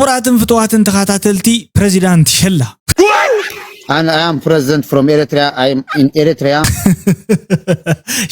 ክቡራትን ፍትዋትን ተኸታተልቲ ፕሬዚዳንት ሸላ And I am president from Eritrea. I am in Eritrea.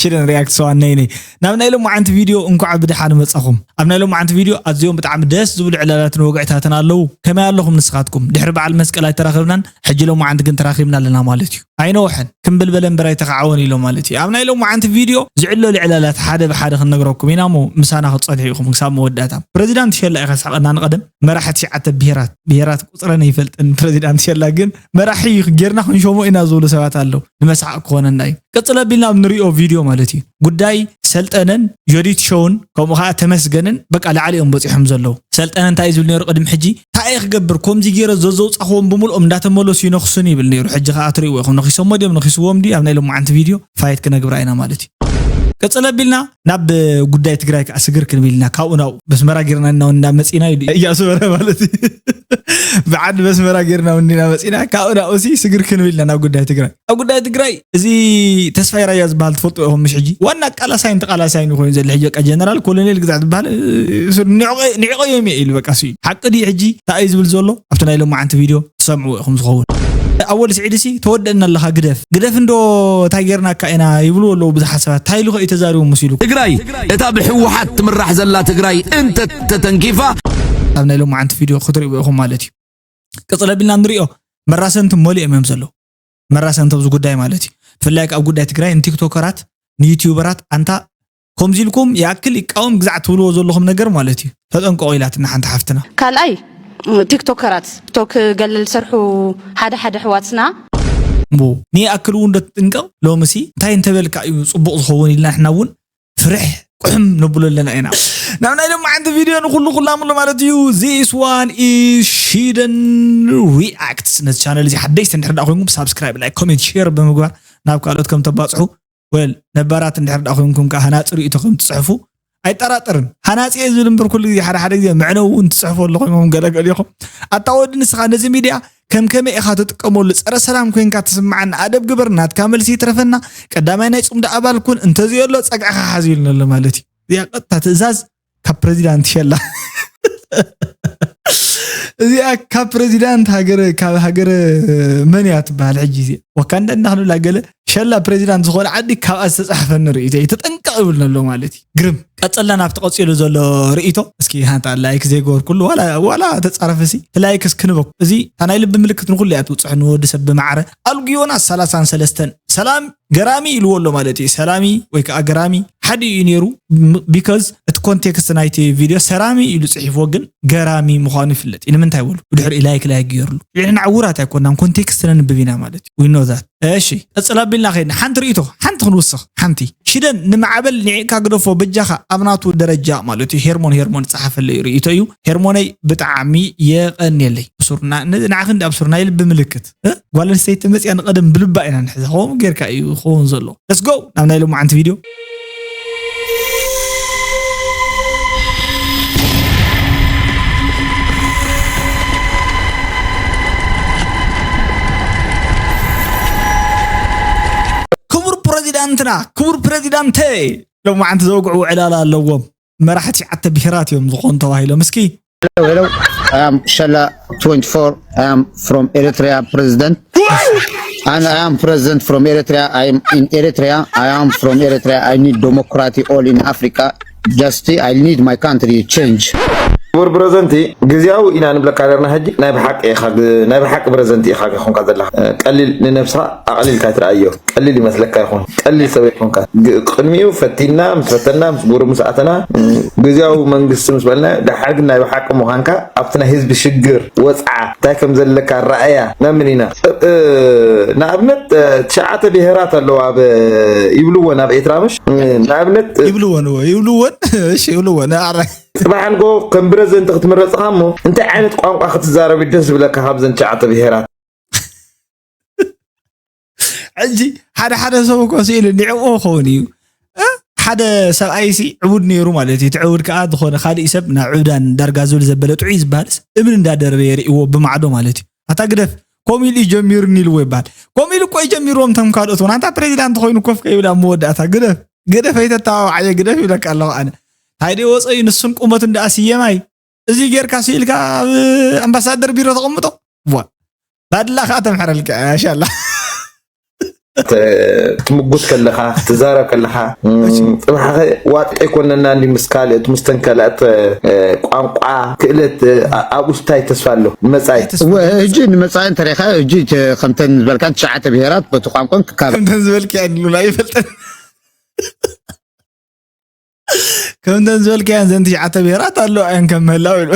ሽደን ሪያክት ሰዋነይነይ ናብ ናይ ሎማዓንቲ ቪድዮ እንኳዕ ብድሓን መጻኹም። ኣብ ናይ ሎማዓንቲ ቪድዮ ኣዝዮም ብጣዕሚ ደስ ዝብሉ ዕላላትን ወግዕታትን ኣለዉ። ከመይ ኣለኹም ንስኻትኩም? ድሕሪ በዓል መስቀል ኣይተራኸብናን፣ ሕጂ ሎማዓንቲ ግን ተራኺብና ኣለና ማለት እዩ። ኣይነውሐን ክምብል በለ እምበር ኣይተኻዕወን ኢሎ ማለት እዩ። ኣብ ናይ ሎማዓንቲ ቪድዮ ዝዕለሉ ዕላላት ሓደ ብሓደ ክንነግረኩም ኢና እሞ ምሳና ክትጸንሑ ኢኹም ክሳብ መወዳእታ። ፕሬዚዳንት ሸላ ኢኻ ስሕቐና ንቐደም መራሒ ትሽዓተ ብሄራት ብሄራት ቁፅረን ኣይፈልጥን። ፕሬዚዳንት ሸላ ግን መራሒ ጌርና ክንሾሞ ኢና ዝብሉ ሰባት ኣለዉ። ንመስሓቅ ክኾነና እዩ። ቅፅል ኣቢልና ኣብ ንሪኦ ቪድዮ ማለት እዩ። ጉዳይ ሰልጠነን ዮዲት ሾውን ከምኡ ከዓ ተመስገንን በቃ ላዕሊ እዮም በፂሖም ዘለዉ። ሰልጠነ እንታይ እዩ ዝብል ነይሩ ቅድሚ ሕጂ? እንታይ እየ ክገብር? ከምዚ ገይረ ዘዘውፃኽዎም ብምልኦም እንዳተመለሱ ይነኽሱን ይብል ነይሩ። ሕጂ ከዓ ትሪእዎ ኢኹም። ነኺሶሞ ድዮም ነኺስዎም ድዩ? ኣብ ናይ ሎማዓንቲ ቪድዮ ፋይት ክነግብራ ኢና ማለት እዩ። ቅፅል ኣቢልና ናብ ጉዳይ ትግራይ ከዓ ስግር ክንብል ኢና። ካብኡ ናብኡ በስመራ ጌርና እናው እንዳመፂና እዩ እያሱ በረ ማለት እዩ። ብዓዲ በስመራ ጌርና እንዲና መፂና ካብኡ ናብኡ ሲ ስግር ክንብል ኢና ናብ ጉዳይ ትግራይ። ኣብ ጉዳይ ትግራይ እዚ ተስፋይ ራያ ዝበሃል ትፈልጡ ኢኹም ምሽ ሕጂ ዋና ቃላሳይን ተቃላሳይን ኮይኑ ዘሎ ሕጂ በቃ ጀነራል ኮሎኔል ግዛዕ ዝበሃል ንዕቆዮም እየ ኢሉ በቃ ሲ ሓቂ ድዩ ሕጂ እንታይ እዩ ዝብል ዘሎ ኣብቲ ናይ ሎማዓንቲ ቪድዮ ትሰምዕዎ ኢኹም ዝኸውን። ኣወል ስዒድ ሲ ተወደእና ኣለኻ ግደፍ ግደፍ እንዶ እንታይ ጌርናካ ኢና ይብሉ ኣለዉ ብዙሓት ሰባት እንታይ ኢሉ ከ እዩ ተዛሪቡ መሲሉ ትግራይ እታ ብህወሓት ትምራሕ ዘላ ትግራይ እንተ ተተንኪፋ ኣብ ናይ ሎማዓንቲ ቪድዮ ክትሪእዎ ኢኹም ማለት እዩ። ቅፅል ኣቢልና ንሪኦ መራሰንቲ መሊኦም እዮም ዘለዉ። መራሰንቲ ኣብዚ ጉዳይ ማለት እዩ። ብፍላይ ኣብ ጉዳይ ትግራይ ንቲክቶከራት ንዩቲዩበራት ኣንታ ከምዚ ኢልኩም ይኣክል ይቃወም ግዛዕ ትብልዎ ዘለኹም ነገር ማለት እዩ። ተጠንቀቑ ኢላትና ሓንቲ ሓፍትና። ካልኣይ ቲክቶከራት ቲክቶክ ገለ ዝሰርሑ ሓደ ሓደ ኣሕዋትና እሞ ንይኣክል እውን ዶ ትጥንቀቕ ሎምሲ እንታይ እንተበልካ እዩ ፅቡቕ ዝኸውን ኢልና ንሕና እውን ፍርሕ ቁሕም ነብሎ ኣለና ኢና ናብ ናይ ሎማዓንቲ ቪድዮ ንኩሉ ኩላምሎ ማለት እዩ this one is ሽደን reacts ነዚ ቻነል እዚ ሓደሽቲ እንድሕር ዳ ኮይንኩም ሳብስክራይብ ላይክ ኮሜንት ሼር ብምግባር ናብ ካልኦት ከም ተባፅሑ well ነባራት እንድሕር ዳ ኮይንኩም ከዓ ሃናፂ ርእቶ ከም ትፅሕፉ ኣይጠራጠርን ሃናፂ እየ ዝብል እምበር ኩሉ ግዜ ሓደ ሓደ ግዜ መዕነዊ እውን ትፅሕፉ ኣለኹም እዮም ገለገሊኹም ኣታ ወዲ ንስኻ ነዚ ሚድያ ከም ከመይ ኢኻ ትጥቀመሉ ጸረ ሰላም ኮይንካ ትስምዓና ኣደብ ግበር ናትካ መልሲ ይትረፈና ቀዳማይ ናይ ጽምዶ ኣባል ኩን እንተዘየሎ ጸግዕኻ ሓዝ ኢሉና ኣሎ ማለት እዩ እዚኣ ቀጥታ ትእዛዝ ካብ ፕሬዚዳንት ሸላ እዚኣ ካብ ፕሬዚዳንት ሃገረ ካብ ሃገረ መን እያ ትበሃል ሕጂ እዚኣ ወካንዳ እንዳክንብላ ገለ ሸላ ፕሬዚዳንት ዝኾነ ዓዲ ካብኣ ዝተፃሕፈኒ ርእይቶ እዩ ተጠንቀቕ ይብልና ኣሎ ማለት እዩ ግርም ቀፀልና ናብቲ ቀፂሉ ዘሎ ርእይቶ እስኪ ሃንታ ላይክ ዘይገበርኩሉ ዋላ ዋላ ተፃረፈሲ እቲ ላይክ እስኪ ንበኩ እዚ እታ ናይ ልቢ ምልክት ንኩሉ እያ ትውፅሕ ንወዲ ሰብ ብማዕረ ኣልጉዮና ሰላሳን ሰለስተን ሰላም ገራሚ ኢልዎ ኣሎ ማለት እዩ ሰላሚ ወይ ከዓ ገራሚ ሓደ እዩ ነይሩ because እቲ ኮንቴክስት ናይቲ ቪድዮ ሰራሚ ኢሉ ፅሒፍዎ ግን ገራሚ ምዃኑ ይፍለጥ እዩ ንምንታይ በሉ ብድሕሪኡ ላይክ ላይክ ገይርሉ ንሕና ዕውራት ኣይኮናን ኮንቴክስት ነንብብ ኢና ማለት እዩ we know that እሺ ቀፅል ኣቢልና ከይድና ሓንቲ ርእይቶ ሓንቲ ክንውስኽ ሓንቲ ሽደን ንማዕበል ኒዕቅካ ግደፎ በጃኻ ኣብ ናቱ ደረጃ ማለት እዩ ሄርሞን ሄርሞን ዝፀሓፈለይ ርእይቶ እዩ ሄርሞነይ ብጣዕሚ የቐንየለይ ብሱር ንዓኺ እንዲ ኣብ ሱር ናይ ልቢ ምልክት እ? ጓል ኣንስተይቲ መፅያ ንቐደም ብልባ ኢና ንሕዛ ከምኡ ጌርካ እዩ ክኸውን ዘሎ let's go ናብ ናይ ሎማዓንቲ ቪድዮ ክቡር ፕሬዚዳንትና ክቡር ፕሬዚዳንተ ሎማዓንቲ ዘውግዕዎ ዕላላ ኣለዎም መራሕቲ ትሽዓተ ብሄራት እዮም ዝኾኑ ተባሂሎም እስኪ Hello, hello. I am Shala twenty-four. I am from Eritrea president. And I am president from Eritrea. I am in Eritrea. I am from Eritrea. I need democracy all in Africa. Just I need my country change. ክቡር ፕረዘንቲ ግዜያዊ ኢና ንብለካ ነርና ሕጂ ናይ ብሓቂ ኢኻ ግ- ናይ ብሓቂ ፕረዘንቲ ኢኻ ኮንካ ዘለኻ ቀሊል ንነብስኻ ኣቕሊልካ ትረኣዮ ቀሊል ይመስለካ ይኹን ቀሊል ሰብ ኣይኮንካ ግ- ቅድሚኡ ፈቲና ምስ ፈተና ምስ ጉሩ ምስ ኣተና ግዜያዊ መንግስቲ ምስ በልና ደሓር ግን ናይ ብሓቂ ምዃንካ ኣብቲ ናይ ህዝቢ ሽግር ወፅዓ እንታይ ከም ዘለካ ረኣያ ናምን ኢና ንኣብነት ትሽዓተ ብሄራት ኣለዋ ኣብ ይብልወን ኣብ ኤትራምሽ ንኣብነት ይብልወን እዎ ይብልወን እሺ ይብልወን ኣራይ ጽባሕ ንጎ ከም ብረዘንቲ ክትምረጽኻ እሞ እንታይ ዓይነት ቋንቋ ክትዛረብ ደስ ዝብለካ ካብዘን ትሽዓተ ብሄራት ሕጂ ሓደ ሓደ ሰብ እኮ ስኢሉ ንዕኡ ክኸውን እዩ ሓደ ሰብኣይ ሲ ዕቡድ ነይሩ ማለት እዩ እቲ ዕቡድ ከዓ ዝኾነ ካሊእ ሰብ ናብ ዕብዳን ዳርጋ ዝብል ዘበለ ጥዑይ ዝበሃልስ እብን እንዳደረበ የርእዎ ብማዕዶ ማለት እዩ ኣታ ግደፍ ከምኡ ኢሉ እዩ ጀሚሩኒ ኢልዎ ይበሃል ከምኡ ኢሉ እኮ እዩ ጀሚርዎም እቶም ካልኦት እውን ኣንታ ፕሬዚዳንት ኮይኑ ኮፍ ከይብል ኣብ መወዳእታ ግደፍ ግደፍ ኣይተተባባዕ እየ ግደፍ ይብለካ ኣለኹ ኣነ እንታይ ደይ ወፀ እዩ ንሱን ቁመቱን ደኣ ስየማይ እዚ ጌርካ ስኢልካ ኣብ ኣምባሳደር ቢሮ ተቐምጦ። ዋ፣ ባድላ ከዓ ተምሕረልካ። ማሻላ። ትምጉት ከለኻ፣ ክትዛረብ ከለኻ፣ ጥብሓኸ ዋጥ ኣይኮነና እንዲ ምስ ካልኦት፣ ምስተን ካልኣት ቋንቋ ክእለት ኣብኡስታይ ተስፋ ኣሎ መጻኢ። ሕጂ ንመጻኢ እንተሪኻ፣ ሕጂ ከምተን ዝበልካን ትሽዓተ ብሄራት በቲ ቋንቋን ክካበ ከምተን ዝበልክያ ንሉና ይፈልጠን ከምተን ዝበልክያን ዘን ትሽዓተ ብሄራት ኣሎ ኣየን ከም ምህላው ኢሉ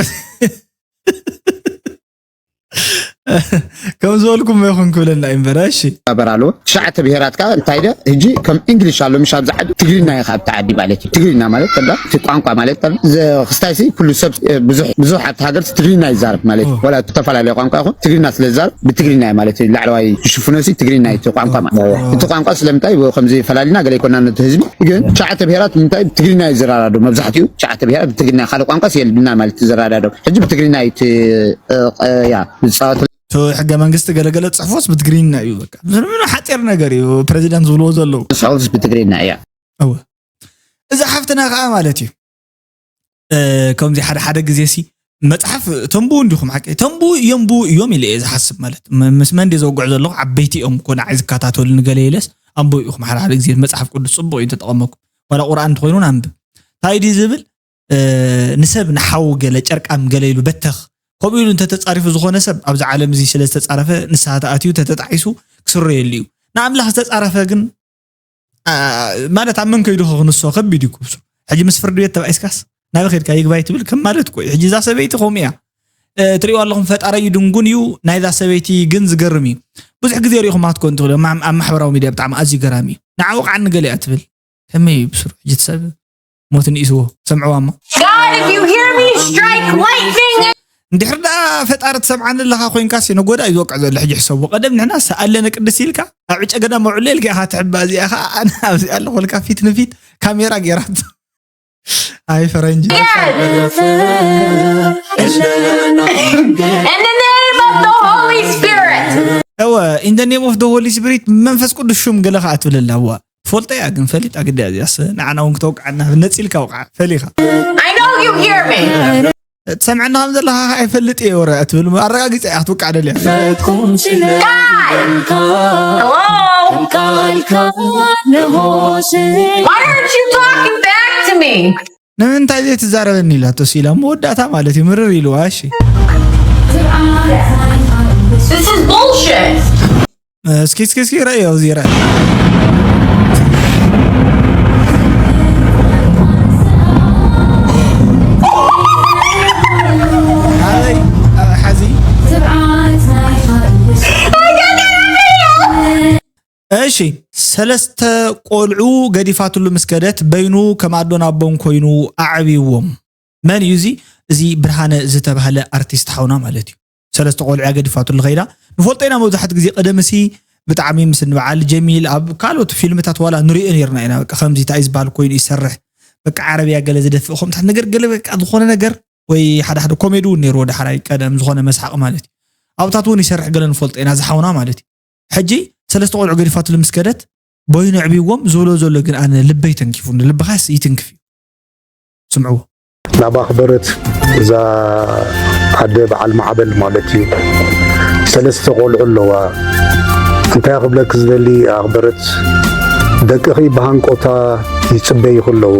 ከም ዝበልኩም ይኹን ክብለና እዩ እምበር። እሺ። በር ኣለዎ። ትሽዓተ ብሄራት ከኣ እንታይ ደ ሕጂ ከም እንግሊሽ ኣሎ፣ ምሽ ኣብዚ ዓዲ ትግርኛ እዩ፣ ኣብቲ ዓዲ ማለት እዩ። ትግርኛ ማለት ከዳ እቲ ቋንቋ ማለት ከዳ፣ ክስታይሲ ኩሉ ሰብ ብዙሕ ብዙሕ ኣብቲ ሃገር ትግርኛ ይዛረብ ማለት እዩ። ወላ ዝተፈላለዩ ቋንቋ ይኹን ትግርኛ ስለ ዝዛረብ ብትግርኛ እዩ ማለት እዩ። ላዕለዋይ ዝሽፍኖ ሲ ትግርኛ እዩ እቲ ቋንቋ ማለት። እቲ ቋንቋ ስለምንታይ ከምዚ ፈላሊና ገለ ይኮና ነቲ ህዝቢ፣ ግን ትሽዓተ ብሄራት ምንታይ ትግርኛ እዩ ዝራዳዱ መብዛሕትኡ ትሽዓተ ብሄራት ብትግርኛ ካልእ ቋንቋ የልብና ማለት እዩ ዝራዳዱ። ሕጂ ብትግርኛ እዩ እቲ ያ ዝፃወት ሕገ መንግስቲ ገለገለ ፅሕፎስ ብትግርኛ እዩ። በቃ ምንም ሓፂር ነገር እዩ ፕሬዚዳንት ዝብልዎ ዘለዉ። ጽሑፍስ ብትግርኛ እያ። እወ። እዛ ሓፍትና ከዓ ማለት እዩ ከምዚ ሓደ ሓደ ግዜ ሲ መፅሓፍ ተንብኡ እንዲኹም ሓቂ ተንብኡ የንብኡ እዮም ኢለ እየ ዝሓስብ። ማለት ምስ መን ድየ ዘውግዕ ዘለኹ ዓበይቲ እዮም እኮ ንዓይ ዝከታተሉ ንገለ ኢለስ ኣንብኡ ኢኹም ሓደ ሓደ ግዜ መፅሓፍ ቅዱስ ፅቡቅ እዩ ተጠቐመኩም ዋላ ቁርኣን እንተኮይኑ ኣንብብ እንታይ ድዩ ዝብል ንሰብ ንሓው ገለ ጨርቃም ገለ ኢሉ በተኽ ከምኡ ኢሉ እንተተፃሪፉ ዝኾነ ሰብ ኣብዚ ዓለም እዚ ስለ ዝተፃረፈ ንስሓ ተኣትዩ ተተጣዒሱ ክስረየሉ እዩ። ንኣምላኽ ዝተፃረፈ ግን ማለት ኣብ መን ከይዱ ክኽንሶ ከቢድ እዩ ክብሱ ሕጂ ምስ ፍርዲ ቤት ተባኢስካስ ናበ ከድካ ይግባይ ትብል ከም ማለት እኮ እዩ። ሕጂ እዛ ሰበይቲ ከምኡ እያ ትሪእዋ ኣለኹም ፈጣሪ እዩ ድንጉን እዩ ናይዛ ሰበይቲ ግን ዝገርም እዩ። ብዙሕ ግዜ ሪኢኹም ኣትኮን ትኽእሉ ኣብ ማሕበራዊ ሚድያ ብጣዕሚ ኣዝዩ ገራሚ እዩ። ንዓ ወቕዓኒ ገለ እያ ትብል ከመይ እዩ ብስሩ ሕጂ ሰብ ሞት ንኢስዎ ሰምዕዋ እሞ God, if you hear me, strike lightning. እንድሕር ደኣ ፈጣሪ ትሰምዓኒ ኣለኻ ኮይንካስ ነጎዳ እዩ ዝወቅዕ ዘሎ ሕጂ ሕሰቦ ቀደም ንሕና ሰኣለነ ቅድስ ኢልካ ኣብ ዕጨ ገዳ መውዕሎ ኢልካ ኢኻ ትሕባ እዚኣ ኸዓ ኣነ ኣብዚ ኣለኹልካ ፊት ንፊት ካሜራ ጌራት ኣይ ፈረንጂ In the name of the Holy Spirit. እወ in the name of the Holy Spirit መንፈስ ቅዱስ ሹም ገለ ኸዓ ትብለላ እዋ ትፈልጦ እያ ግን ፈሊጣ ግዳ እዚኣስ ንዓና እውን ክተውቅዓና ነፂልካ ውቅዓ ፈሊኻ I know you hear me. ትሰምዐና ከም ዘለኻ ኸዓ ይፈልጥ እየ ወረ እትብል ኣረጋጊፀ እያ ክትውቃዕ ደልያ God! Hello? Why aren't you talking back to me? ንምንታይ ዘይትዛረበኒ ኢላቶ ሲላ መወዳእታ ማለት እዩ ምርር ኢልዋ እሺ This is bullshit. እስኪ እስኪ እስኪ ረእዮ እዚ ረእ ኣበይ ሓዚ እሺ ሰለስተ ቆልዑ ገዲፋትሉ ምስ ከደት በይኑ ከም ኣዶን ኣቦን ኮይኑ ኣዕብይዎም መን እዩ እዚ እዚ ብርሃነ ዝተባህለ ኣርቲስት ሓውና ማለት እዩ ሰለስተ ቆልዑ እያ ገዲፋትሉ ከይዳ ንፈልጦ ኢና መብዛሕትኡ ግዜ ቀደምሲ ብጣዕሚ ምስ ንበዓል ጀሚል ኣብ ካልኦት ፊልምታት ዋላ ንሪኦ ነርና ኢና በቃ ከምዚ እንታይ ዝበሃል ኮይኑ ይሰርሕ በቃ ዓረብያ ገለ ዝደፍእ ከምታት ነገር ገለ በቃ ዝኾነ ነገር ወይ ሓደ ሓደ ኮሜዲ እውን ነይርዎ ዳሕራይ ቀደም ዝኾነ መስሓቂ ማለት እዩ ኣብታት እውን ይሰርሕ ገለ ንፈልጦ ኢና ዝሓውና ማለት እዩ ሕጂ ሰለስተ ቆልዑ ገዲፋትሉ ምስ ከደት በይኑ ኣዕብይዎም ዝብሎ ዘሎ ግን ኣነ ልበይ ተንኪፉኒ ልብኻስ ይትንክፍ እዩ ስምዕዎ ናብ ኣኽበረት እዛ ኣደ በዓል ማዕበል ማለት እዩ ሰለስተ ቆልዑ ኣለዋ እንታይ ክብለክ ዝደሊ ኣኽበረት ደቅኺ ብሃንቆታ ይፅበይኹ ኣለዉ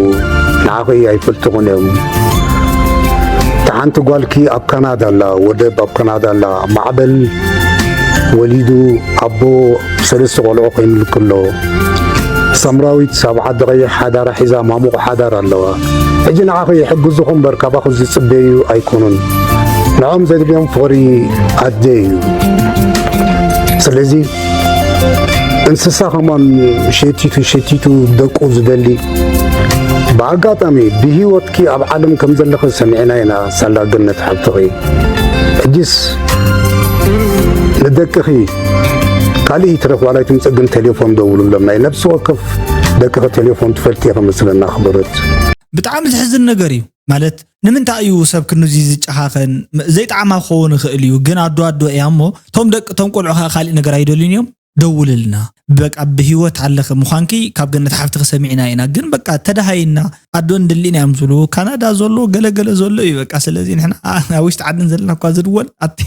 ንዓኺ ኣይፈልጥኹን እዮም እታ ሓንቲ ጓልኪ ኣብ ካናዳ ኣላ ወደብ ኣብ ካናዳ ኣላ ማዕበል ወሊዱ ኣቦ ሰለስተ ቆልዑ ኮይኑልክ ኣሎ ሳምራዊት ኣብ ዓዲ ቀይሕ ሓዳራ ሒዛ ማሙቕ ሓዳር ኣለዋ ሕጂ ንዓኺ ይሕግዙኹ እምበር ካባኹ ዝፅበዩ ኣይኮኑን ንዖም ዘድልዮም ፍቕሪ ኣደ እዩ ስለዚ እንስሳ ከማን ሸቲቱ ሸቲቱ ደቁ ዝደሊ ብኣጋጣሚ ብሂወትኪ ኣብ ዓለም ከም ዘለኺ ሰሚዕና ኢና ሳላ ገነት ሓብትኺ ሕጂስ ንደቅኺ ካልእ ይትረፍ ዋላ ይትምፅእ ግን ቴሌፎን ደውሉሎም ናይ ነብሲ ወከፍ ደቅኺ ቴሌፎን ትፈልጢ ኢኺ መስለና ክብረት ብጣዕሚ ዝሕዝን ነገር እዩ ማለት ንምንታይ እዩ ሰብ ክንዚ ዝጨኻኸን ዘይጠዓማ ክኸውን ይኽእል እዩ ግን ኣዶ ኣዶ እያ እሞ ቶም ደቂ ቶም ቆልዑ ከዓ ካሊእ ነገር ኣይደልዩን እዮም ደውልልና። በቃ ብህይወት ኣለኺ ምዃንኪ ካብ ገነት ሓፍትኺ ሰሚዕና ኢና፣ ግን በቃ ተደሃይና፣ ኣዶ እንድሊና እዮም ዝብሉ፣ ካናዳ ዘሎ ገለገለ ዘሎ እዩ። በቃ ስለዚ ንሕና ኣብ ውሽጢ ዓድን ዘለና እኳ ዝድወል ኣቲ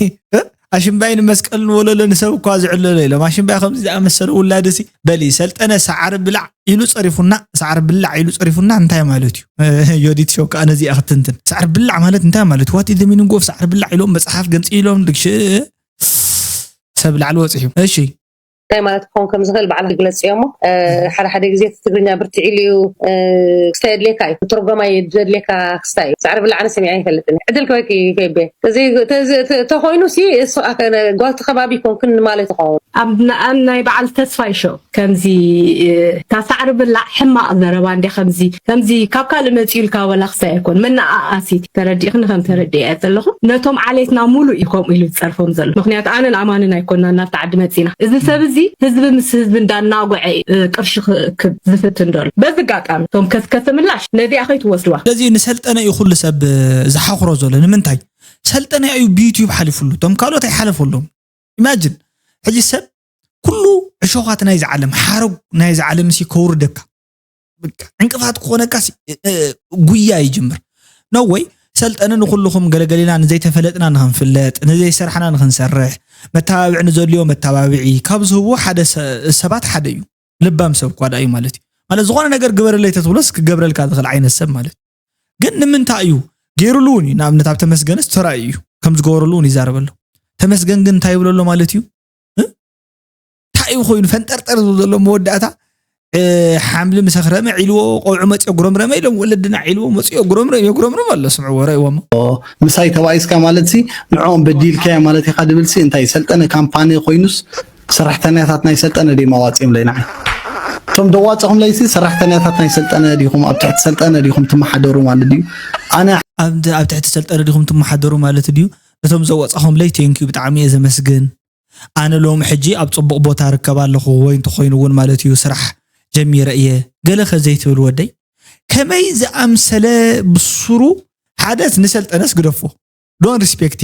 ኣሽምባይ ንመስቀልን ወለሎ ንሰብ እኳ ዝዕለሎ ኢሎም ኣሽምባይ ከምዚ ዝኣመሰለ ውላድሲ በሊ ሰልጠነ ሰዓሪ ብላዕ ኢሉ ጸሪፉና፣ ሰዓሪ ብላዕ ኢሉ ጸሪፉና እንታይ ማለት እዩ? ዮዲት ሾው ከዓ ነዚኣ ክትንትን። ሰዓሪ ብላዕ ማለት እንታይ ማለት እዩ? What is the meaning of ሰዓሪ ብላዕ ኢሎም መጽሓፍ ገንጺሎም ልግሽ ሰብ ላዕሊ ወጺሑ። እሺ። እንታይ ማለት ክኸውን ከም ዝኽእል ባዕልኻ ግለጽዮ እሞ፣ ሓደ ሓደ ግዜ እቲ ትግርኛ ብርትዕ ኢሉ እዩ ክስታይ የድልየካ እዩ፣ ትርጎማ እዩ ዘድልየካ ክስታይ እዩ። ሰዓሪ ብላዕ ኣነ ሰሚዐ ኣይፈልጥን። ዕድል ክበኪ ፌቤ ተዘይ ተኾይኑ ሲ ጓልቲ ከባቢ ይኮንክን ማለት ይኸውን። ኣብ ናይ በዓል ተስፋይ ሾው ከምዚ እታ ሳዕሪ ብላዕ ሕማቕ ዘረባ እንደ ከምዚ ከምዚ ካብ ካልእ መፂኡ ኢልካ ወላ ክሳይ ኣይኮን መነኣኣሲት ተረዲእኽኒ ከም ተረዲአ ዘለኹ ነቶም ዓሌትና ሙሉእ እዩ ከምኡ ኢሉ ዝፀርፎም ዘሎ። ምክንያቱ ኣነን ኣማንን ኣይኮንና ናብቲ ዓዲ መፂና። እዚ ሰብ እዚ ህዝቢ ምስ ህዝቢ እንዳናጎዐ እዩ ቅርሺ ክእክብ ዝፍትን ዘሎ። በዚ ኣጋጣሚ እቶም ከስከስ ምላሽ ነዚኣ ከይትወስድዋ። ስለዚ ንሰልጠነ እዩ ኩሉ ሰብ ዝሓኽሮ ዘሎ። ንምንታይ ሰልጠነ እዩ ብዩትዩብ ሓሊፉሉ፣ እቶም ካልኦት ኣይሓለፈሎም። ኢማጅን ሕጂ ሰብ ኩሉ ዕሾኻት ናይዚ ዓለም ሓረግ ናይዚ ዓለም ሲ ከውርደካ ዕንቅፋት ክኾነካ ጉያ ይጅምር። ነወይ ሰልጠነ ንኩልኹም ገለገሊና ንዘይተፈለጥና ንክንፍለጥ ንዘይሰርሕና ንክንሰርሕ መተባብዒ ንዘድልዮ መተባብዒ ካብ ዝህቡ ሓደ ሰባት ሓደ እዩ። ልባም ሰብ እኳ እዩ ማለት እዩ። ማለት ዝኾነ ነገር ግበረለይ ተትብሎስ ክገብረልካ ዝኽእል ዓይነት ሰብ ማለት እዩ። ግን ንምንታይ እዩ ገይሩሉ እውን እዩ። ንኣብነት ኣብ ተመስገንስ ተራእዩ እዩ ከም ዝገበረሉ እውን ይዛረበሉ። ተመስገን ግን እንታይ ይብለሎ ማለት እዩ? እንታይ እዩ ኮይኑ ፈንጠርጠር ዝብል ዘሎ መወዳእታ ሓምሊ ምስ ኣኽረመ ዒልዎ ቆብዑ መፅዮ ጉረምረመ ኢሎም ወለድና ዒልዎ መፅዮ ጉረምረም የጉረምርም ኣሎ። ስምዕዎ ረእይዎሞ። ምሳይ ተባኢስካ ማለት ሲ ንዕኦም በዲልካዮ ማለት ኢኻ ድብል ሲ እንታይ ሰልጠነ ካምፓኒ ኮይኑስ ሰራሕተኛታት ናይ ሰልጠነ ድዮም ኣዋፂኦም ለይ ንዓይ? እቶም ደዋፅኹም ለይሲ ሰራሕተኛታት ናይ ሰልጠነ ዲኹም ኣብ ትሕቲ ሰልጠነ ዲኹም ትመሓደሩ ማለት ድዩ? ኣነ ኣብ ትሕቲ ሰልጠነ ዲኹም ትመሓደሩ ማለት ድዩ? ነቶም ዘወፃኹም ለይ ቴንኪዩ ብጣዕሚ እየ ዘመስግን። ኣነ ሎም ሕጂ ኣብ ፅቡቕ ቦታ ርከብ ኣለኹ ወይ እንተኾይኑ እውን ማለት እዩ ስራሕ ጀሚረ እየ ገለ ከዘይትብል ወደይ ከመይ ዝኣምሰለ ብስሩ ሓደስ ንሰልጠነስ ግደፎ ዶን ሪስፔክት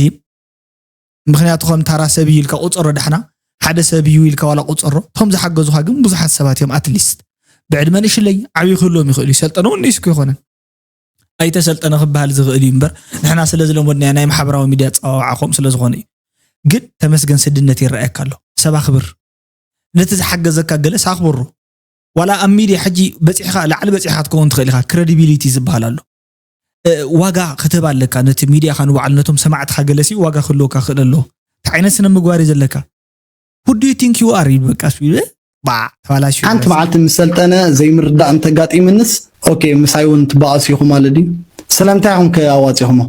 ምክንያቱ ከም ታራ ሰብ እዩ ኢልካ ቁፀሮ ዳሕና ሓደ ሰብ እዩ ኢልካ ዋላ ቁፀሮ እቶም ዝሓገዙካ ግን ብዙሓት ሰባት እዮም ኣትሊስት ብዕድመ ንሽለይ ዓብዪ ክህልዎም ይኽእል እዩ ሰልጠነ እውን ንእስኩ ይኮነን ኣይተሰልጠነ ክበሃል ዝኽእል እዩ እምበር ንሕና ስለ ዝለመድናዮ ናይ ማሕበራዊ ሚድያ ፀዋውዓ ከምኡ ስለ ዝኾነ እዩ ግን ተመስገን ስድነት ይረኣየካ ኣሎ ሰብ ኣኽብር ነቲ ዝሓገዘካ ገለስ ኣኽብሮ ዋላ ኣብ ሚድያ ሕጂ በፂሕኻ ላዕሊ በፂሕኻ ክትከውን ትኽእል ኢኻ ክረዲቢሊቲ ዝበሃል ኣሎ ዋጋ ክትህብ ኣለካ ነቲ ሚድያኻ ንባዕሉ ነቶም ሰማዕትኻ ገለሲ ዋጋ ክህልወካ ክእል ኣለዎ እንታይ ዓይነት ስነ ምግባር እዩ ዘለካ who do you think you are ይብል በቃ ስቢሉ ባ ተባላሽ ሓንቲ መዓልቲ ምስ ሰልጠነ ዘይምርዳእ እንተጋጢምንስ ኦኬ ምሳይ እውን ትባኣሱ ኢኹም ማለት ድዩ ስለምንታይ ኢኹም ከኣዋፂኹሞ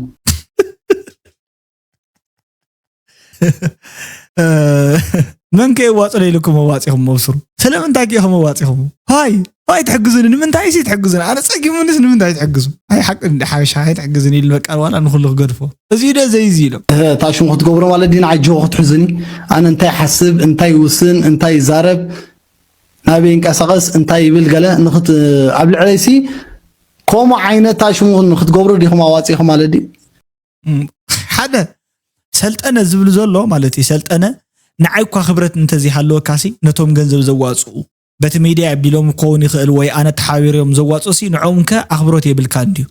መን ከየዋፅሎ ኢልኩም ኣዋፂኹም መብስሩ ስለምንታይ ከኢኹም ኣዋፂኹም ይ ይ ትሕግዙኒ ንምንታይ ሲ ትሕግዙኒ ኣነ ፀጊሙንስ ንምንታይ ትሕግዙ ኣይ ሓቂ እንዲ ሓበሻ ኣይ ትሕግዙኒ ኢሉ በቃ ዋላ ንኩሉ ክገድፎ እዚ ደ ዘይዚ ኢሎም እታ ሽሙ ክትገብሮ ማለት ድዩ ንዓይ ጆ ክትሕዙኒ ኣነ እንታይ ሓስብ እንታይ ውስን እንታይ ይዛረብ ናበይ ይንቀሳቐስ እንታይ ይብል ገለ ንክት ኣብ ልዕለይሲ ከምኡ ዓይነት ሽሙ ንክትገብሩ ዲኹም ኣዋፂኹም ማለት ድዩ ሓደ ሰልጠነ ዝብል ዘሎ ማለት እዩ ሰልጠነ ንዓይ እኳ ክብረት እንተዘይሃለወካሲ ነቶም ገንዘብ ዘዋፅኡ በቲ ሚድያ ኣቢሎም ክኸውን ይኽእል ወይ ኣነ ተሓቢሮም ዘዋፅኡ ሲ ንዕኦም ከ ኣኽብሮት የብልካ እንድዩ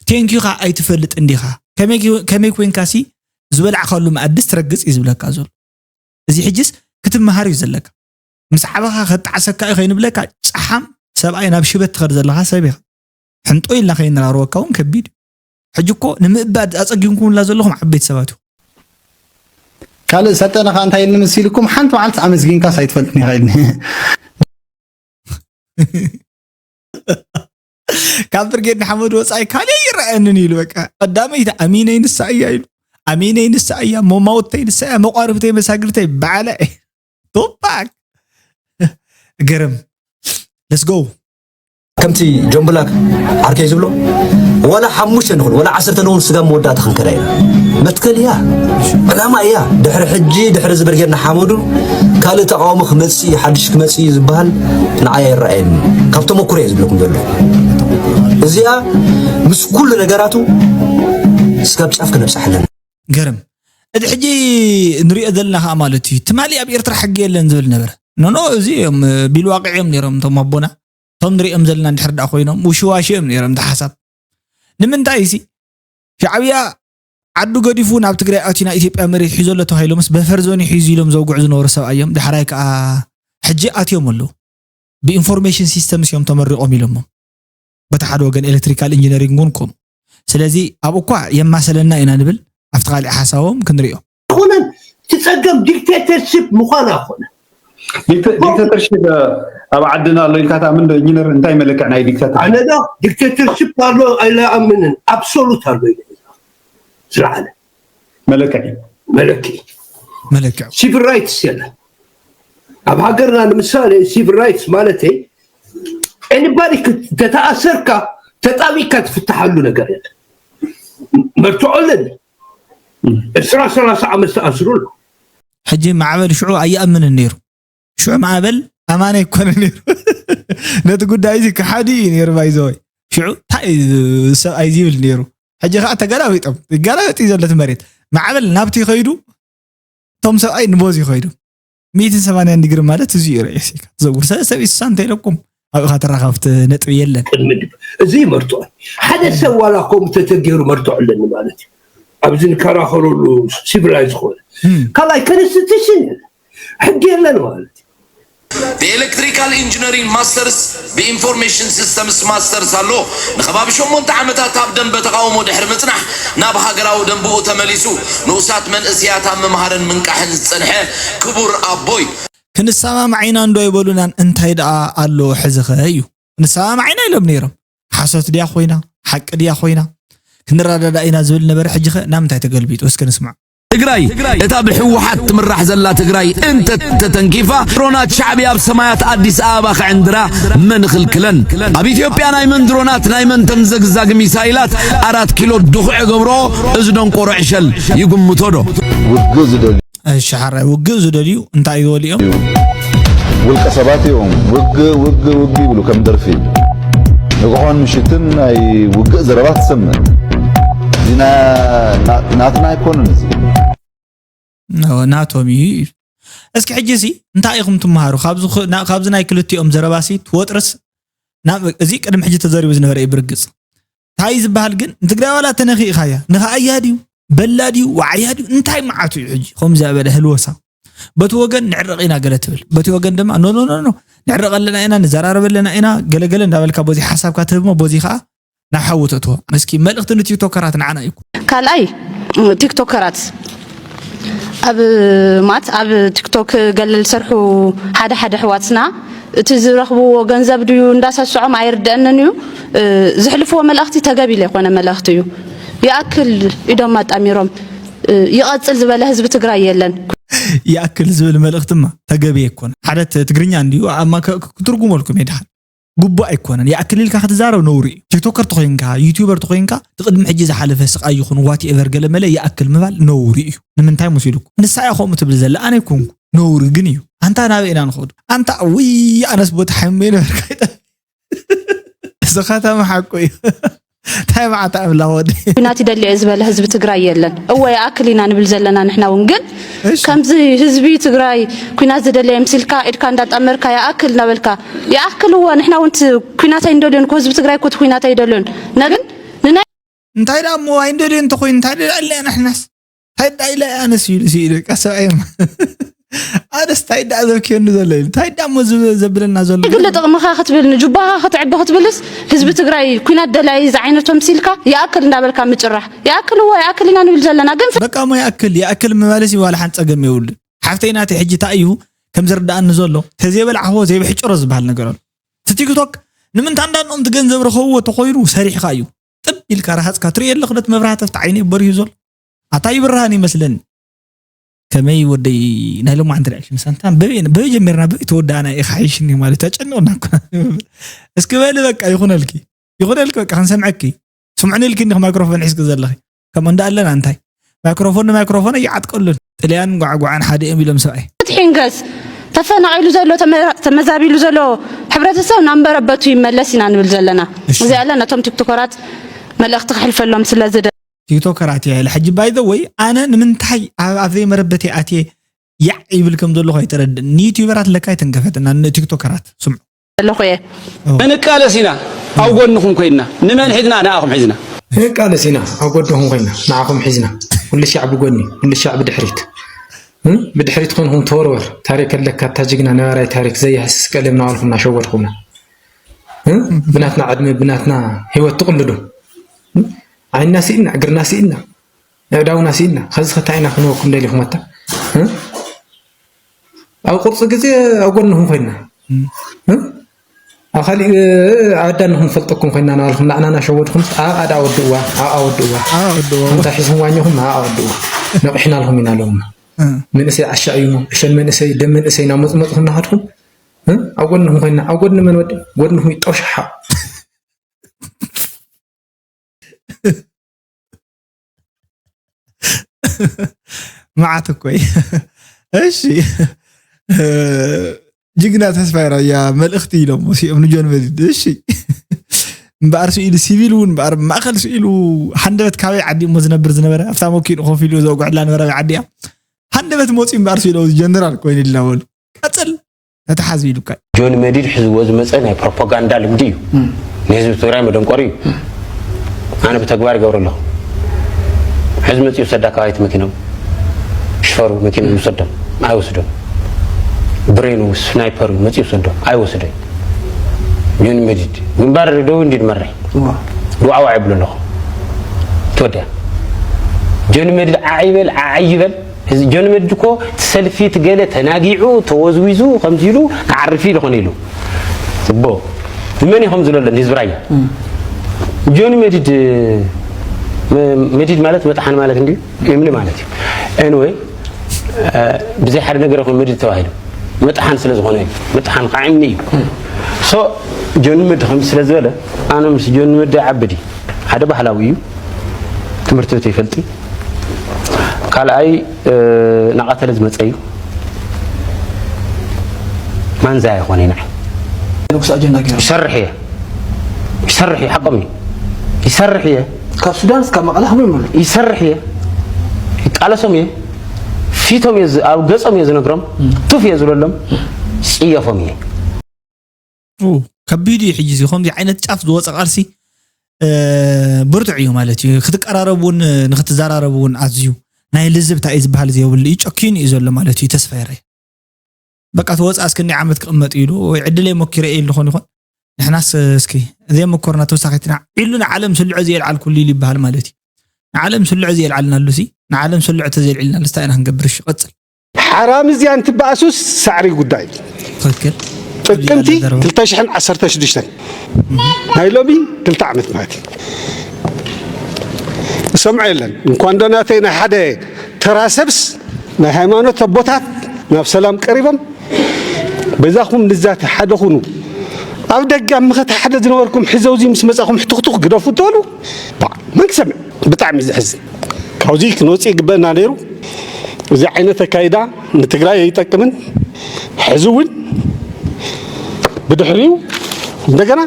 ቴንኪዩ ካ ኣይትፈልጥ እንዲኻ ከመይ ኮንካ ሲ ዝበላዕካሉ መኣድስ ትረግፅ እዩ ዝብለካ ዘሎ እዚ ሕጅስ ክትመሃር እዩ ዘለካ ምስ ዓበኻ ከጣዕሰካ እዩ ከይንብለካ ጫሓም ሰብኣይ ናብ ሽበት ትኸድ ዘለኻ ሰብ ኢኻ ሕንጦ ኢልና ከይንራርወካ እውን ከቢድ እዩ ሕጂ እኮ ንምእባድ ኣፀጊምኩምላ ዘለኹም ዓበይቲ ሰባት ኢኹም ካልእ ሰልጠነ ከዓ እንታይ ኢልኒ ምስ ኢልኩም ሓንቲ መዓልቲ ኣመስጊንካስ ኣይትፈልጥን ኢኻ ኢልኒ ካብ ብርጌድ ንሓመድ ወፃኢ ካልእ ይረኣየንን ኢሉ በቃ ቀዳመይቲ ኣሚነይ ንሳ እያ ኢሉ ኣሚነይ ንሳ እያ ሞማውተይ ንሳ እያ መቋርብተይ መሳግርተይ ባዕላ ቱፓክ ገርም let's go ከምቲ ጆን ብላክ ዓርከይ ዝብሎ ዋላ ሓሙሽተ ንኹን ዋላ ዓሰርተ ንኹን ስጋ መወዳእታ ክንከዳ ኢና መትከል እያ ዕላማ እያ ድሕሪ ሕጂ ድሕሪ ዝበርጌርና ሓመዱ ካልእ ተቃውሞ ክመፅእ እዩ ሓድሽ ክመፅእ እዩ ዝበሃል ንዓይ ኣይረኣየኒ ካብ ተመኩሮ እየ ዝብለኩም ዘሎ እዚኣ ምስ ኩሉ ነገራቱ ስጋብ ጫፍ ክነብፅሕ ኣለና ገርም እቲ ሕጂ ንሪኦ ዘለና ከዓ ማለት እዩ ትማሊ ኣብ ኤርትራ ሕጊ የለን ዝብል ነበረ ኖኖ፣ እዚ እዮም ቢልዋቂ እዮም ነይሮም እቶም ኣቦና። እቶም ንሪኦም ዘለና እንድሕር ደኣ ኮይኖም ውሽዋሽ እዮም ነይሮም። እቲ ሓሳብ ንምንታይ ሲ ሻዕብያ ዓዱ ገዲፉ ናብ ትግራይ ኣትዩ ናይ ኢትዮጵያ መሬት ሒዞ ኣሎ ተባሂሎምስ በፈር ዞን ሒዙ ኢሎም ዘውግዑ ዝነበሩ ሰብኣይ እዮም። ዳሕራይ ከዓ ሕጂ ኣትዮም ኣለዉ። ብኢንፎርሜሽን ሲስተምስ እዮም ተመሪቖም ኢሎሞም። በቲ ሓደ ወገን ኤሌክትሪካል ኢንጂነሪንግ እውን ከምኡ። ስለዚ ኣብኡ እኳ የማሰለና ኢና ንብል፣ ኣብቲ ካሊእ ሓሳቦም ክንሪኦ። ኣይኮነን። እቲ ጸገም ዲክቴተርሺፕ ምዃን ኣይኮነን። ዲክተ- ዲክተተርሺፕ ኣብ ዓድና ኣሎ ኢልካ ትኣምን ዶ? ኢንጂነር፣ እንታይ መለክዕ ናይ ዲክተተር? ኣነ ዶ ዲክቴተርሺፕ ኣሎ ኣይኣምንን። ኣብሶሉት ኣሎ ኢለ ዝለዓለ መለክዒ። መለክዒ። መለክዕ። ሲቪል ራይትስ የለን ኣብ ሃገርና። ንምሳሌ ሲቪል ራይትስ ማለተይ ኤኒባዲ ተተኣሰርካ ተጣቢቅካ ትፍትሓሉ ነገር የለን። መርትዖ ኣለኒ። ዕስራ ሰላሳ ዓመት ተኣስሩ ኣሎ። ሕጂ ማዕበል ሽዑ ኣይኣምንን ነይሩ። ሽዑ ማዕበል ኣማኒ ኣይኮነ ነይሩ። ነቲ ጉዳይ እዚ ክሓዲ እዩ ነይሩ ባይዘወይ። ሽዑ እንታይ እዩ ሰብኣይ ዝብል ነይሩ። ሕጂ ከዓ ተገላቢጦም። ይገላበጥ እዩ ዘሎ እቲ መሬት። ማዕበል ናብቲ ከይዱ፣ እቶም ሰብኣይ ንቦዚ ከይዱ። ሚእትን ሰማንያን ዲግሪ ማለት እዚ እዩ። ርእሲ ኢኻ ትዘውር። ሰ- ሰብ ኢንስሳ እንተ ኢለኩም ኣብኻ ተራኸብቲ ነጥቢ የለን። ቅድሚ ድብ- እዚ መርትዖ ሓደ ሰብ ዋላ ከምኡ ተተገይሩ መርትዖ ኣለኒ ማለት እዩ። ኣብዚ ንከራኸረሉ ሲቪላይዝ ዝኾነ እም። ካልኣይ ኮንስቲቱሽን የለን፣ ሕጊ የለን ማለት እዩ። ብኤሌክትሪካል ኢንጂነሪንግ ማስተርስ ብኢንፎርሜሽን ሲስተምስ ማስተርስ ኣሎ። ንከባቢ ሸሞንተ ዓመታት ኣብ ደንበ ተቓውሞ ድሕሪ ምጽናሕ ናብ ሃገራዊ ደንብኡ ተመሊሱ ንኡሳት መንእስያት ኣብ ምምሃርን ምንቃሕን ዝጸንሐ ክቡር ኣቦይ። ክንሰማማዕ ኢና እንዶ ኣይበሉናን እንታይ ደኣ ኣሎ ሕዚኸ እዩ። ክንሰማማዕ ኢና ኢሎም ነይሮም። ሓሶት ድያ ኮይና ሓቂ ድያ ኮይና ክንረዳዳእ ኢና ዝብል ነበረ። ሕጂኸ ናብ ምንታይ ተገልቢጡ እስኪ ንስማዕ። ትግራይ እታ ብህወሓት ትምራሕ ዘላ ትግራይ እንተተተንኪፋ ድሮናት ሻዕብያ ኣብ ሰማያት ኣዲስ ኣበባ ክዕንድራ መን ይኽልክለን? ኣብ ኢትዮጵያ ናይ መን ድሮናት ናይ መን ተምዘግዛግ ሚሳይላት ኣራት ኪሎ ድኹዒ ገብርኦ እዚ ደንቆሮ ዕሸል ይግምቶ ዶ? ውግእ ዝደልዩ እሺ ሓራይ ውግእ ዝደልዩ እንታይ ይበሉ እዮም? ውልቀ ሰባት እዮም ውግእ ውግእ ውግእ ይብሉ ከም ደርፊ ንግሆን ምሽትን ናይ ውግእ ዘረባ ትሰምዕ እዚ ናትና ኣይኮነን እዚ ናቶም እዩ እዩ እስኪ ሕጂ ሲ እንታይ ኢኹም ትመሃሩ ካብዚ ናይ ክልቲኦም ዘረባ ሲ ትወጥርስ እዚ ቅድሚ ሕጂ ተዘሪቡ ዝነበረ እዩ ብርግፅ እንታይ ዝበሃል ግን ንትግራይ ዋላ ተነኺእኻያ ንኸኣያ ድዩ በላ ድዩ ዋዓያ ድዩ እንታይ መዓቱ እዩ ሕጂ ከምዚ ዝበለ ህልወሳ በቲ ወገን ንዕረቕ ኢና ገለ ትብል በቲ ወገን ድማ ኖ ኖ ኖ ንዕረቕ ኣለና ኢና ንዘራረብ ኣለና ኢና ገለገለ እንዳበልካ በዚ ሓሳብካ ትህብሞ በዚ ከዓ ናብ ሓዊ ተእትዎ እስኪ መልእኽቲ ንቲክቶከራት ንዓና እዩ ካልኣይ ቲክቶከራት ኣብ ማት ኣብ ቲክቶክ ገለ ዝሰርሑ ሓደ ሓደ ኣሕዋትና እቲ ዝረኽብዎ ገንዘብ ድዩ እንዳሰስዖም ኣይርደአንን እዩ ዝሕልፍዎ መልእኽቲ ተገቢ ዘይኮነ መልእኽቲ እዩ ይኣክል ኢዶም ኣጣሚሮም ይቐፅል ዝበለ ህዝቢ ትግራይ የለን ይኣክል ዝብል መልእኽትማ ተገቢ ኣይኮነ ሓደ ትግርኛ እንድዩ ክትርጉመልኩም የድሓን ግቡእ ኣይኮነን። ይኣክል ኢልካ ክትዛረብ ነውሪ እዩ። ቲክቶከር ተኾይንካ፣ ዩቲዩበር ተኾይንካ፣ እቲ ቅድሚ ሕጂ ዝሓለፈ ስቓይ ይኹን ዋትኤቨር ገለ መለ ይኣክል ምባል ነውሪ እዩ። ንምንታይ መሲሉኩም? ንሳ እያ ከምኡ ትብል ዘላ፣ ኣነ ኣይኮንኩ። ነውሪ ግን እዩ። ኣንታ ናበይ ኢና ንኸዱ? ኣንታ ውይ ኣነስ ቦታ ሓሚመ ነበርካ ይጠ እዚ ከተማ ሓቁ እዩ። እንታይ መዓት ኣምላኽ ወዲ ኩናት ይደሊ እየ ዝበለ ህዝቢ ትግራይ የለን እወ ይኣክል ኢና ንብል ዘለና ንሕና እውን ግን ከምዚ ህዝቢ ትግራይ ኩናት ዝደሊ እየ ምሲልካ ኢድካ እንዳጣመርካ ይኣክል እናበልካ ይኣክል እወ ንሕና እውን ኩናት ኣይንደልዮን እኮ ህዝቢ ትግራይ እኮ ኩናት ኣይደልዮን ነግን ንናይ እንታይ ደኣ እሞ ኣይንደልዮን እንተኮይኑ እንታይ ደኣ ኣለያ ንሕናስ እንታይ ደኣ ኢለ ኣነስ ኢሉ ኢሉ በቃ ሰብኣይ ኣነስ እንታይ ደኣ ዘብክየኒ ዘሎ ኢሉ እንታይ ደኣ እሞ ዘብለና ዘሎ ግለ ጥቕምኻ ክትብል ንጁባኻ ክትዕቢ ክትብልስ ህዝቢ ትግራይ ኩናት ደላይ ዝዓይነቶም ሲልካ ይኣክል እንዳበልካ ምጭራሕ ይኣክል እዎ ይኣክል ኢና ንብል ዘለና ግን በቃ እሞ ይኣክል ይኣክል ምባልስ ዋላ ሓንቲ ፀገም የብሉን ሓፍተይ ናተይ ሕጂ እንታይ እዩ ከም ዝርድኣኒ ዘሎ ተዘይበልዓኽዎ ዘይብሕጭሮ ዝበሃል ነገር ኣሎ እቲ ቲክቶክ ንምንታ እንዳንኦም እቲ ገንዘብ ረኸብዎ ተኾይኑ ሰሪሕኻ እዩ ጥብ ኢልካ ረሃፅካ ትሪኦ ኣለኽ ዶ እቲ መብራህቲ ኣብቲ ዓይነይ በሪሁ ዘሎ ኣታ ይብርሃን ይመስለኒ ከመይ ወደይ ናይ ሎማዓንቲ ሪኣክሽን ሳንታ በበይ በበይ ጀሚርና በበይ ተወዳእና ኢኻ ሓይሽኒ ማለት ኣጨንቕና እኮ እስኪ በሊ በቃ ይኹነልኪ ይኹነልኪ በቃ ክንሰምዐኪ ስምዕኒ ኢልኪ እንዲኺ ማይክሮፎን ሒዝኪ ዘለኺ ከምኡ እንዳ ኣለና እንታይ ማይክሮፎን ንማይክሮፎን ኣይዓጥቀሉን ጥልያን ጓዕጓዕን ሓደ እዮም ኢሎም ሰብኣይ ትሒንገስ ተፈናቒሉ ዘሎ ተመዛቢሉ ዘሎ ሕብረተሰብ ናብ መረበቱ ይመለስ ኢና ንብል ዘለና እዚኣ ኣለና እቶም ቲክቶከራት መልእኽቲ ክሕልፈሎም ስለ ዝደ ቲክቶከራት እያ ኢለ ሕጂ ባይ ዘ ወይ ኣነ ንምንታይ ኣብ ዘይመረበተይ ኣትየ ያዕ ይብል ከም ዘለኹ ኣይተረድእን። ንዩቲዩበራት ለካ ኣይተንከፈትና፣ ንቲክቶከራት ስምዑ። ኣለኹ እየ። ክንቃለስ ኢና፣ ኣብ ጎንኹም ኮይንና። ንመን ሒዝና? ንኣኹም ሒዝና። ክንቃለስ ኢና፣ ኣብ ጎንኹም ኮይንና፣ ንዓኹም ሒዝና። ኩሉ ሻዕ ብጎኒ፣ ኩሉ ሻዕ ብድሕሪት። እ? ብድሕሪት ኮንኩም ተወርወር። ታሪክ ኣለካ፣ እታ ጅግና ነባራይ ታሪክ ዘየህስስ ቀለም እናበልኩም እናሸወድኩምና። እ? ብናትና ዕድመ፣ ብናትና ህይወት ትቕልዱ። እ? ዓይንና ስኢና፣ እግርና ስኢና፣ ኣእዳውና ስኢና። ኸዚ ኸ እንታይ ኢና ክንወኩም ደሊኹም ኣታ? እ? ኣብ ቁርፂ ግዜ ኣብ ጎንኹም ኮይንና። እ? ኣብ ካሊእ ኣዳንኹም ፈልጠኩም ኮይንና እናበልኩም ንዓና እናሸወድኩም ኣብኣ ደኣ ወድእዋ፣ ኣብኣ ወድእዋ። ኣወድዎ ከምታ ሒዝኩም ዋኘኹም ኣብኣ ወድእዋ። ነቒሕናልኩም ኢና ኣለኹም። እ። መንእሰይ ዓሻ እዩ። ዕሸል መንእሰይ፣ ደም መንእሰይ እናመፅመፅኹም እናኸድኩም፣ እ? ኣብ ጎንኹም ኮይንና፣ ኣብ ጎኒ መን ወዲ? ጎንኹም ይጦሻሓ። መዓት እኮ እዩ። እሺ። እ፣ ጅግና ተስፋይ ራያ መልእኽቲ ኢሎም ወሲኦም ንጆን መዲድ። እሺ። እምበኣር ስኢሉ ሲቪል እውን እምበኣር ማእኸል ስኢሉ ሃንደበት ካበይ ዓዲ እሞ ዝነብር ዝነበረ ኣብታ መኪኑ ኮፍ ኢሉ ዘውግዕላ ነበረ ኣበይ ዓዲ እያ? ሃንደበት መፂኡ እምበኣር ስኢሉ ጀነራል ኮይኑ ኢልና በሉ። ቀፅል። ተተሓዝ ኢሉካ። ጆን መዲድ ሒዝዎ ዝመፀ ናይ ፕሮፓጋንዳ ልምዲ እዩ። ንህዝቢ ትግራይ መደንቆሪ እዩ። ኣነ ብተግባር ይገብሮ ኣለኹ። ሕዚ መፂኡ ሰዳ ካባይቲ መኪኖም ሽፈሩ መኪኖም ይውሰዶም ኣይወስዶም። ብሬኑ ስናይፐሩ መፂኡ ይውሰዶም ኣይወስዶይ። ጆን መዲድ ግንባር ደው እንዲ ንመርሕ ዋዕዋዕ ይብሉ ኣለኹ። ትወድያ ጆን መዲድ ዓዓ ይበል ዓዓ ይበል። እዚ ጆን መዲድ እኮ እቲ ሰልፊ እቲ ገለ ተናጊዑ ተወዝዊዙ ከምዚ ኢሉ ክዓርፍ ኢሉ ኾነ ኢሉ እቦ ንመን እዩ ከምዚ ለሎ ንህዝቢ ራያ ጆን መዲድ መ- መዲድ ማለት መጥሓን ማለት እንድዩ እምኒ ማለት እዩ anyway ብዘይ ሓደ ነገር ይኹን መዲድ ተባሂሉ መጥሓን ስለ ዝኾነ እዩ መጥሓን ከዓ እምኒ እዩ so ጆን መዲድ ከምዚ ስለ ዝበለ ኣነ ምስ ጆን መዲድ ዓብዲ ሓደ ባህላዊ እዩ ትምህርቲ ቤት ይፈልጥ ካልኣይ ናቐተለ ዝመፀ እዩ ማንዛ ይኾነ ኢና ንጉስ ኣጀንዳ ገይሩ ይሰርሕ እየ ይሰርሕ እዩ ሓቆም እዩ ይሰርሕ እየ ካብ ሱዳን እስካብ መቐለ ከምኡ ይመሉ ይሰርሕ እየ ይቃለሶም እየ ፊቶም እየ ዝ- ኣብ ገፆም እየ ዝነግሮም ቱፍ እየ ዝብለሎም ይፅየፎም እየ ኡ፣ ከቢድ እዩ ሕጂ እዚ ከምዚ ዓይነት ጫፍ ዝወፀ ቃልሲ እ፣ ብርቱዕ እዩ ማለት እዩ ክትቀራረቡ እውን ንክትዘራረቡ እውን ኣዝዩ ናይ ልዝብታ እዩ ዝበሃል ዘይብሉ እዩ ጨኪኑ እዩ ዘሎ ማለት እዩ ተስፋ ይረይ በቃ ተወፃ እስክኒ ዓመት ክቕመጥ ኢሉ ወይ ዕድለይ ሞኪረ ኢሉ ዝኾን ይኾን ንሕናስ እስኪ ዘይመኮርና ተወሳኺትና ኢሉ ንዓለም ስልዖ ዘየልዓልኩሉ ኢሉ ይበሃል ማለት እዩ ንዓለም ስልዖ ዘየልዓልና ኣሉሲ ንዓለም ስልዖ ተዘይልዕልና ልስታ ኢና ክንገብር እሺ ቀፅል ሓራም እዚኣ እንትበኣሱስ ሳዕሪ ጉዳይ እዩ። ትክክል ጥቅምቲ ክልተ ሽሕን ዓሰርተ ሽዱሽተን ናይ ሎሚ ክልተ ዓመት ማለት እዩ። ዝሰምዖ የለን እንኳን ዶ ናተይ ናይ ሓደ ተራ ሰብስ ናይ ሃይማኖት ኣቦታት ናብ ሰላም ቀሪቦም በዛኹም ንዛተ ሓደ ኩኑ ኣብ ደገ ኣብ መኸተ ሓደ ዝነበርኩም ሕዘውዚ ምስ መጻኹም ሕትኽቱኽ ግደፉ ትበሉ መን ክሰምዕ ብጣዕሚ እዩ ዘሕዝን ካብዚ ክንወፅእ ይግበአና ነይሩ እዚ ዓይነት ኣካይዳ ንትግራይ ኣይጠቅምን ሕዚ እውን ብድሕሪኡ እንደገና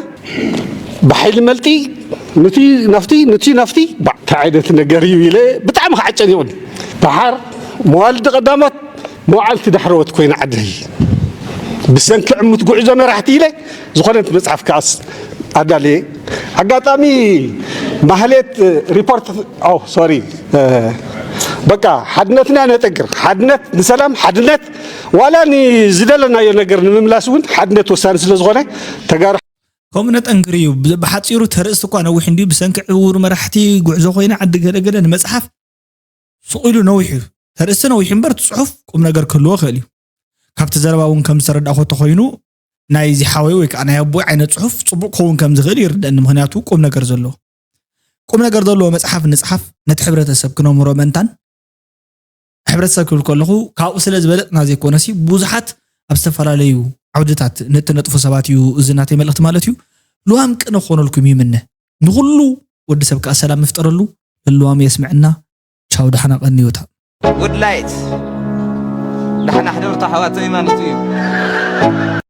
ብሓይሊ መልጢ ንቲ ናፍቲ ንቲ ናፍቲ እንታይ ዓይነት ነገር እዩ ኢለ ብጣዕሚ ከዓ ጨኒቑኒ ደሓር መዋልዲ ቀዳሞት መውዓልቲ ዳሕረወት ኮይና ዓደይ ብሰንኪ ዕሙት ጉዕዞ መራሕቲ ኢለ ዝኾነት መፅሓፍ ከኣስ ኣዳልየ ኣጋጣሚ ማህሌት ሪፖርት ኦ ሶሪ በቃ ሓድነትና ነጠግር ሓድነት ንሰላም ሓድነት ዋላ ንዝደለናዮ ነገር ንምምላስ እውን ሓድነት ወሳኒ ስለ ዝኾነ ተጋሩ ከምኡ ነጠንክር እዩ ብሓፂሩ ተርእስቲ እኳ ነዊሕ እንዲዩ ብሰንኪ ዕውር መራሕቲ ጉዕዞ ኮይና ዓዲ ገለገለ ንመፅሓፍ ሱቕ ኢሉ ነዊሕ እዩ ተርእስቲ ነዊሕ እምበር እቲ ፅሑፍ ቁም ነገር ክህልዎ ይኽእል እዩ ካብቲ ዘረባ እውን ከም ዝተረዳእኮ ተኮይኑ ናይዚ ሓወይ ወይ ከዓ ናይ ኣቦይ ዓይነት ፅሑፍ ፅቡቕ ክኸውን ከም ዝኽእል ይርደእኒ ምክንያቱ ቁም ነገር ዘለዎ ቁም ነገር ዘለዎ መፅሓፍ ንፅሓፍ ነቲ ሕብረተሰብ ክነምህሮ መእንታን ሕብረተሰብ ክብል ከለኹ ካብኡ ስለ ዝበለፅና ዘይኮነሲ ብዙሓት ኣብ ዝተፈላለዩ ዓውድታት ንእትነጥፉ ሰባት እዩ እዚ ናተይ መልእኽቲ ማለት እዩ ልዋም ቅነ ክኾነልኩም ይምነ ንኩሉ ወዲ ሰብ ከዓ ሰላም ምፍጠረሉ ለልዋም የስምዕና ቻው ደሓና ቀንዩታ ጉድ ላይት ዳሕና ሕደርቱ ኣሕዋተይ ማለት እዩ